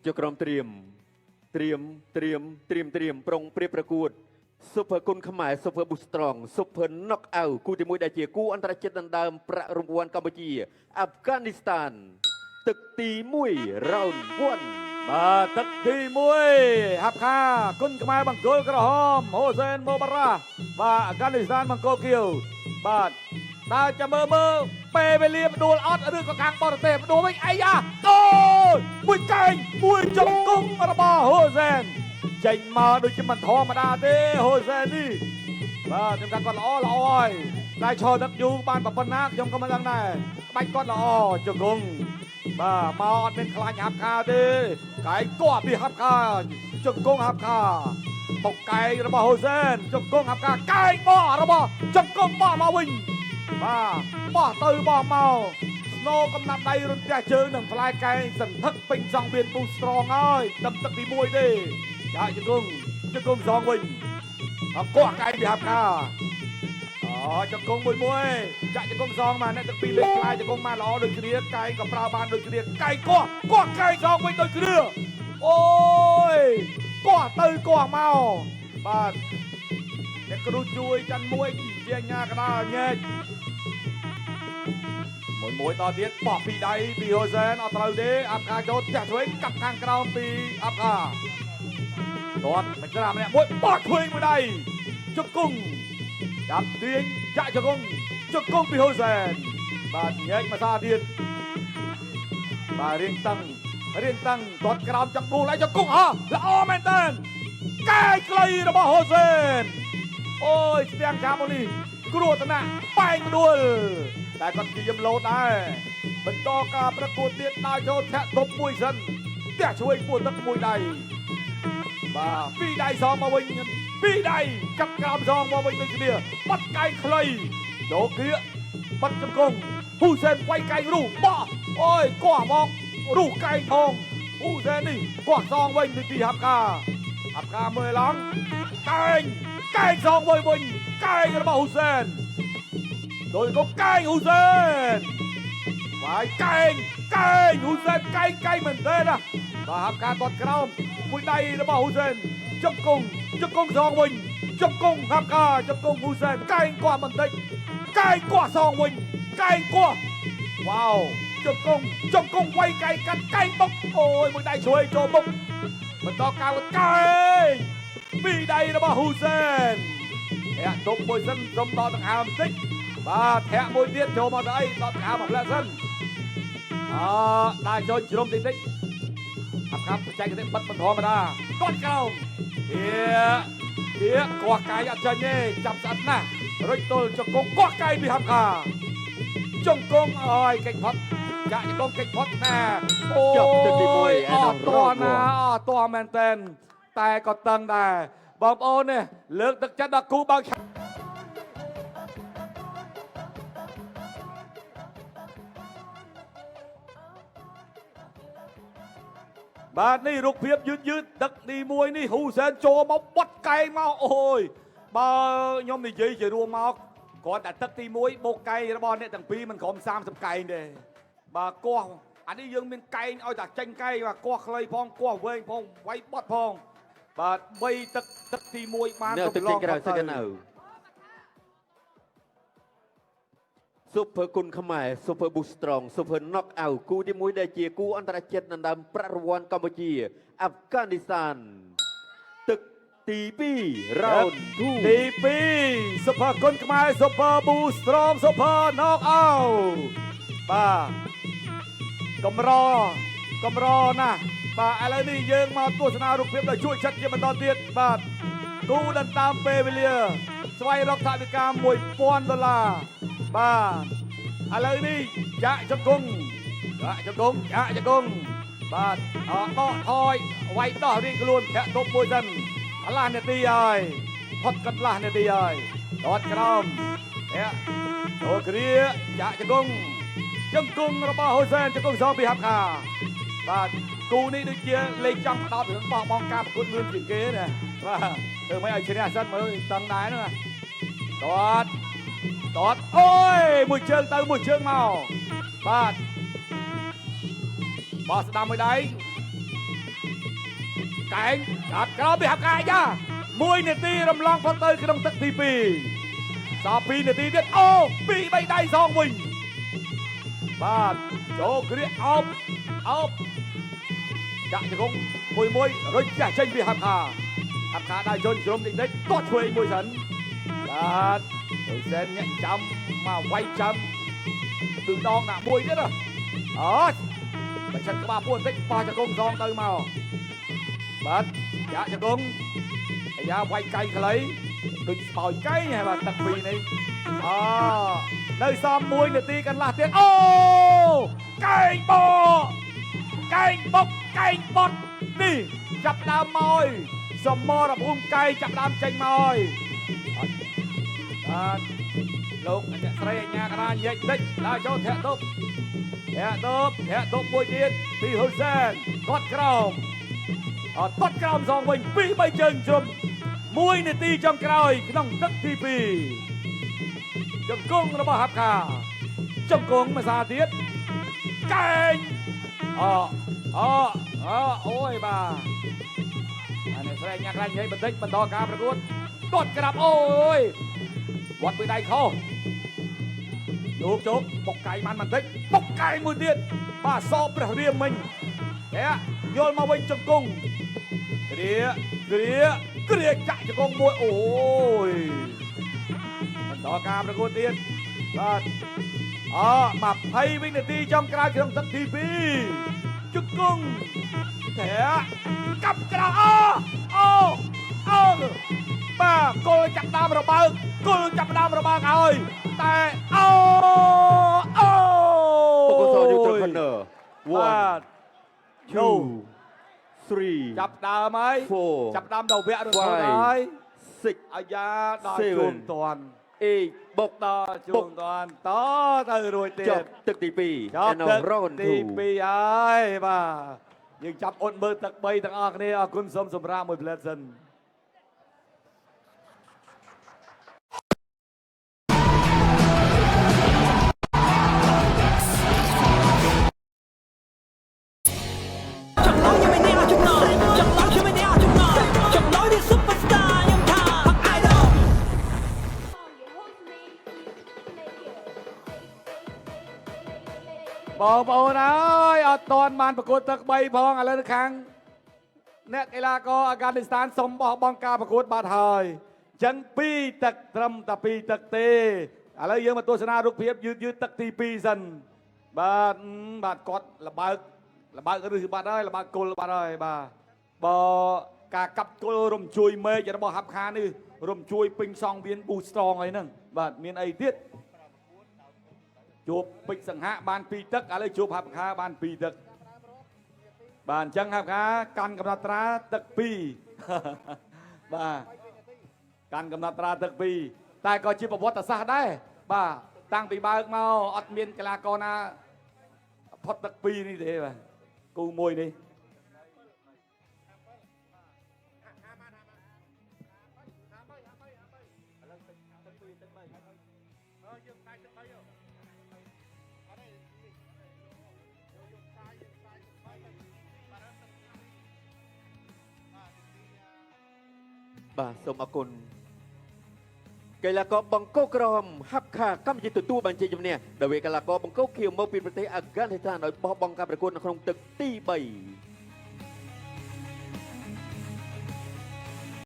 ជាក្រុមត្រៀមត្រៀមត្រៀមត្រៀមត្រៀមប្រុងព្រៀបប្រកួត Super គុនខ្មែរ Super Boost Strong Super Knock Out គូទី1ដែលជាគូអន្តរជាតិដណ្ដើមប្រាក់រង្វាន់កម្ពុជាអាហ្វហ្គានីស្ថានទឹកទី1 round 1 បាទទឹកទី1ហាប់ខាគុនខ្មែរបង្គោលក្រហមហូសេនម៉ូបារ៉ាបាទអាហ្គានីស្ថានបង្គោលខៀវបាទតើចាំមើលមើលពេលវេលាផ្ដួលអត់ឬក៏ខាងបរទេសផ្ដួលវិញអីយ៉ាអូយមួយកែងមួយជង្គង់របស់ហូសេនចេញមកដូចជាមិនធម្មតាទេហូសេននេះបាទខ្ញុំថាគាត់ល្អល្អហើយតែឈរទឹកយូរបានប៉ុណ្ណាខ្ញុំក៏មិនដឹងដែរក្បាច់គាត់ល្អជង្គង់ បាទមកអត់មានខ្លាចហាប់ខាទេកែងកោះពីហាប់ខាជង្គង់ហាប់ខាបុកកែងរបស់ហូសេនជង្គង់ហាប់ខាកែងបោះរបស់ជង្គង់បោះមកវិញបាទបោះទៅបោះមកស្នូកំណាប់ដៃរន្ទះជើងនឹងផ្លែកែងសន្ធឹកពេញសង្វៀនពូស្រងហើយដឹមទឹកទី1ទេចាជង្គង់ជង្គង់សងវិញអកោះកែងពីហាប់ខា អូចង្គង់មួយមួយចាក់ចង្គង់សងមកអ្នកទាំងពីរលេខផ្លែចង្គង់បានល្អដូចគ្នាកែងក៏ប្រើបានដូចគ្នាកែងកោះកោះកែងសងវិញដូចគ្នាអូយកោះទៅកោះមកបាទអ្នកគ្រូជួយច័ន្ទមួយជាអាញាកដាលញែកមួយមួយតទៀតបោះពីដៃពីហូសែនអត់ត្រូវទេអាប់ខាចូលផ្ទះឆ្វេងកាប់ខាងក្រោមពីអាប់ខាទាត់មិនច្រាម្នាក់មួយបោះឆ្វេងមួយដៃជង្គង់ ចាប់ទាញចាក់ជង្គង់ជង្គង់ពីហ៊ូសែនបាទញែកមកសាទៀតបាទរៀងតឹងរៀងតឹងទាត់ក្រោមចង្គង់ឡើងជង្គង់អល្អមែនតើកែខ្លីរបស់ហ៊ូសែនអូយស្ទាំងចាំមកនេះគ្រោះថ្នាក់បែងដួលតែគាត់ព្យាយាមលោតដែរបន្តការប្រកួតទៀតដើរចូលធាក់ទប់មួយសិនផ្ទះជួយពោះទឹកមួយដៃបាទពីរដៃសងមកវិញពីរដៃកាប់ក្រោមសងមកវិញដូចគ្នាបាត់កែងខ្លីចូលគៀកបាត់ជង្គង់ហ៊ូសែនវាយកែងរុះបោះអូយកោះមករុះកែងថងហ៊ូសែននេះកោះសងវិញពីហាប់កាហាប់កាមើលឡងកែងកែងសងវិញវិញកែងរបស់ហ៊ូសែនដោយក៏កែងហ៊ូសែនវាយកែងកែងហ៊ូសែនកែងកែងមែនទេណាបាទហាប់កាទាត់ក្រោមមួយដៃរបស់ហ៊ូសែនជង្គង់ជង្គង់សងវិញជង្គង់ហាប់កាជង្គង់ហ៊ូសែនកែងកោះបន្តិចកែងកោះសងវិញកែងកោះវ៉ាវជង្គង់ជង្គង់វាយកែងកាត់កែងបុកអូយមួយដៃជួយចូលបុកបន្តការកែងពីរដៃរបស់ហ៊ូសែនធាក់ទប់មួយសិនសុំដកដង្ហើមបន្តិចបាទធាក់មួយទៀតចូលមកទៅអីដកដង្ហើមមកផ្លែសិនអដើរចូលជ្រុំតិចតិច អាប់ខាប់បច្ចេកទេសបិទមិនធម្មតាគាត់ក្រោមហៀហៀកោះកាយអត់ចេញទេចាប់ស្អិតណាស់រុចទល់ជង្គង់កោះកាយពីហាប់ខាជង្គង់អើយកិច្ចផុតចាក់ជង្គង់កិច្ចផុតណាអូ ចប់ទឹកទី1 អត់តណាអត់តមែនតែនតែក៏តឹងដែរបងប្អូននេះលើកទឹកចិត្តដល់គូបើកបាទនេះរូបភាពយឺតយឺតទឹកទី1នេះហ៊ូសែនចូលមកបត់កែងមកអូយបើខ្ញុំនិយាយជារួមមកគ្រាន់តែទឹកទី1បូកកែងរបស់អ្នកទាំងពីរមិនក្រោម30កែងទេបាទកោះអានេះយើងមានកែងឲ្យតែចេញកែងបាទកោះខ្លីផងកោះវែងផងវាយបត់ផងបាទ3ទឹកទឹកទី1បាន នៅទឹកទីក្រៅសិននៅ Super គុនខ្មែរ Super Boost Strong Super Knock Out គូទី1ដែលជាគូអន្តរជាតិដណ្ដើមប្រាក់រង្វាន់កម្ពុជាអាហ្វហ្គានីស្ថានទឹកទី2 round 2 ទី2 Super គុនខ្មែរ Super Boost Strong Super Knock Out បាទកម្រកម្រណាស់បាទឥឡូវនេះយើងមកទស្សនារូបភាពដ៏ជួយចិត្តជាបន្តទៀតបាទគូដណ្ដើមពេលវេលា ស្វែងរកថវិកា1000ដុល្លារបាទឥឡូវនេះចាក់ជង្គង់ចាក់ជង្គង់ចាក់ជង្គង់បាទអដកថយវាយដោះរៀងខ្លួនធាក់ទប់មួយសិនកន្លះនាទីហើយផុតកន្លះនាទីហើយដតក្រោមធាក់ចូលគ្រាចាក់ជង្គង់ជង្គង់របស់ហ៊ូសែនជង្គង់សងពីហាប់ខាបាទគូនេះដូចជាលេខចង់ផ្ដោតរឿងបោះបង់ការប្រកួតលឿនជាងគេណាបាទធ្វើមិនឲ្យឈ្នះសិនមើលតឹងដែរហ្នឹងណាតតតតអូយមួយជើងទៅមួយជើងមកបាទបោះស្ដាំមួយដៃ កែងកាប់ក្រោមពីហាប់កាយ៉ា1នាទីរំលងផុតទៅក្នុងទឹកទី2សល់2នាទីទៀតអូ2 3ដៃសងវិញបាទចូលគ្រាអោបអោបចាក់ជង្គង់មួយមួយរុញចាស់ចេញពីហាប់ខាហាប់ខាដៃជន់ជ្រុំតិចតិចទាត់ឆ្វេងមួយសិនបាទហុយសែនញាក់ចាំមកវាយចាំទឺដងដាក់មួយទៀតអូបើឆិតក្បាលពួនតិចបោះជង្គង់សងទៅមកបាទចាក់ជង្គង់អាយ៉ាវាយកៃខ្លីដូចស្បោយកៃហើយបាទទឹកពីរនេះអូនៅសម1នាទីកន្លះទៀតអូកែងបកែងបុកកែងបត់នេះចាប់ដើមមកសមរភូមិកែងចាប់ដើមចេញមកបាទលោកអ្នកស្រីអញ្ញាកណាញែកតិចដើរចូលធាក់ទប់ធាក់ទប់ធាក់ទប់មួយទៀតពីហ៊ុនសែនគាត់ក្រោមអត់គាត់ក្រោមសងវិញ2 3ជើងជ្រុំ1នាទីចុងក្រោយក្នុងទឹកទី2ជង្គង់របស់ហាប់ខាជង្គង់មួយសារទៀតកែងអអូអូអូយបាទអានេះស្រីញ៉ាក់ខ្លាញ់ញ៉ៃបន្តិចបន្តការប្រកួតគាត់ក្រាបអូយវត្តមួយដៃខុសលោកជោគបុកកៃបានបន្តិចបុកកៃមួយទៀតបាទសព្រះរាមមិញតែយល់មកវិញជង្គង់គ្រាគ្រាគ្រាចាក់ជង្គង់មួយអូយបន្តការប្រកួតទៀតបាទអ20វិនាទីចុងក្រោយក្នុងទឹកទី2ជង្គង់តែកាប់ក្រៅអូអូអូបាទគល់ចាប់ដើមរបើកគល់ចាប់ដើមរបើកហើយតែអូអូ បកសយុទ្ធ corner បាទ 1 2 3 ចាប់ដើមហើយចាប់ដើមដល់វគ្គរត់ហើយ 6 អាយ៉ាដល់ជួងតាន់ 8បុក ដល់ជួងតាន់តទៅរួចទៀត ចប់ទឹកទី2 ចប់ទឹកទី2ហើយបាទយើងចាប់អត់មើលទឹក3ទាំងអស់គ្នាអរគុណសូមសម្រាប់មួយផ្លែតសិន ចង់ឡងខ្ញុំមិនអត់ចំណងចង់ឡងខ្ញុំមិនអត់ចំណងចង់ឡងនេះ superstar ខ្ញុំថា idol បងប្អូនអើយអត់តាន់បានប្រកួតទឹក3ផងឥឡូវនៅខាងអ្នកកីឡាករអាហ្គានីស្ថានសុំបោះបង់ការប្រកួតបាត់ហើយអញ្ចឹង2ទឹកត្រឹមតែ2ទឹកទេឥឡូវយើងមកទស្សនារូបភាពយឺតយឺតទឹកទី2សិនបាទបាទគាត់លបើកលបើកឬបាត់ហើយលបើកគល់បាត់ហើយបាទបើការកាប់គល់រំជួយមេឃរបស់ហាប់ខានេះរំជួយពេញសងវៀនប៊ូស្ត្រងអីហ្នឹងបាទមានអីទៀតជួបពេជ្រសង្ហៈបាន2ទឹកឥឡូវជួបហាប់ខាបាន2ទឹកបាទអញ្ចឹងហាប់ខាកាន់កំណត់ត្រាទឹក2បាទកាន់កំណត់ត្រាទឹក2តែក៏ជាប្រវត្តិសាស្ត្រដែរបាទតាំងពីបើកមកអត់មានកីឡាករណាផុតទឹក2នេះទេបាទគូមួយនេះ បាទសូមអរគុណកីឡាករបង្គោលក្រហមហាប់ខាកម្ពុជាទទួលបានជ័យជំនះដោយវាកីឡាករបង្គោលខៀវមកពីប្រទេសអាហ្គានីស្ថានដោយបោះបង់ការប្រកួតនៅក្នុងទឹកទី3